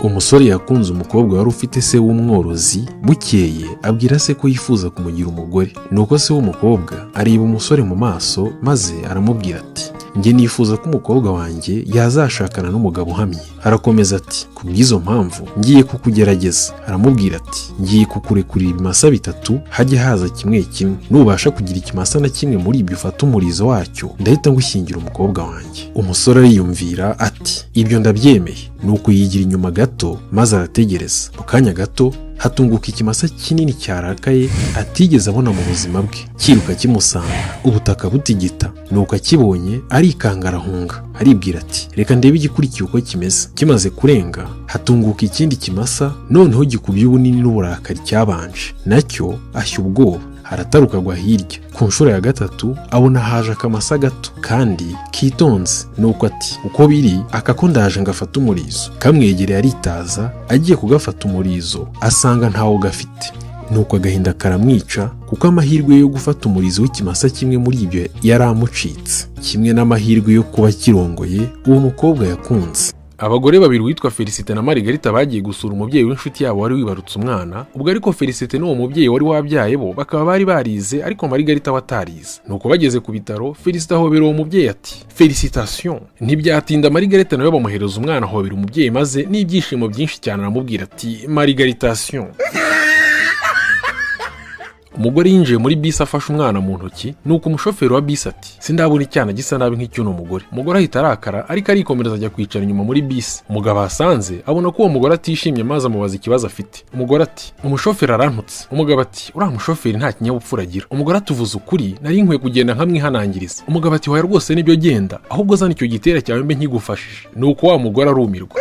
Umusore yakunze umukobwa wari ufite se w'umworozi. Bukeye abwira se ko yifuza kumugira umugore. Nuko se w'umukobwa areba umusore mu maso, maze aramubwira ati: "Njye nifuza ko umukobwa wanjye yazashakana n'umugabo uhamye." Arakomeza ati: "Ku bw'izo mpamvu ngiye kukugerageza." Aramubwira ati: "Ngiye kukurekurira ibimasa bitatu, hajye haza kimwe kimwe. Nubasha kugira ikimasa na kimwe muri ibyo ufata umurizo wacyo, ndahita ngushyingira umukobwa wanjye." Umusore ariyumvira ati: "Ibyo ndabyemeye." Nuko yigira inyuma gato maze arategereza. Mu kanya gato hatunguka ikimasa kinini cyarakaye atigeze abona mu buzima bwe, kiruka kimusanga, ubutaka butigita. Nuko akibonye arikanga, arahunga. Aribwira ati: "Reka ndebe igikurikiye uko kimeze." Kimaze kurenga, hatunguka ikindi kimasa, noneho gikubye ubunini n'uburakari cyabanje nacyo. Ashya ubwoba, arataruka, agwa hirya. Ku nshuro ya gatatu abona haje akamasa gato kandi kitonze. Nuko ati: "Uko biri aka ko ndaje ngafata umurizo." Kamwegereye aritaza, agiye kugafata umurizo asanga ntawo gafite. Nuko agahinda karamwica, kuko amahirwe yo gufata umurizo w'ikimasa kimwe muri ibyo yari amucitse, kimwe n'amahirwe yo kuba kirongoye uwo mukobwa yakunze. Abagore babiri witwa Felicite na Marigarita bagiye gusura umubyeyi w'inshuti yabo wari wibarutse umwana ubwo. Ariko Felicite n'uwo mubyeyi wari wabyaye bo bakaba bari barize, ariko Marigarita we atarize. Nuko bageze ku bitaro, Felicite ahobera uwo mubyeyi ati: "Félicitations." Ntibyatinda, Marigarita nawe bamuhereza umwana, ahobera umubyeyi, maze n'ibyishimo byinshi cyane aramubwira ati: "Marigaritation." Umugore yinjiye muri bisi afashe umwana mu ntoki. Nuko umushoferi wa bisi ati: "Sindabona icyana gisa nabi nk'icy'uno mugore." Umugore ahita arakara, ariko arikomereza, ajya kwicara inyuma muri bisi. Umugabo ahasanze abona ko uwo mugore atishimye, maze amubaza ikibazo afite. Umugore ati: "Umushoferi arantutse." Umugabo ati: "Uriya mushoferi nta kinyabupfura agira." Umugore ati: "Uvuze ukuri, nari nkwiye kugenda nkamwihanangiriza." Umugabo ati: "Hoya rwose nibyo, genda, ahubwo zana icyo gitera cyawe mbe nkigufashije." Nuko wa mugore arumirwa.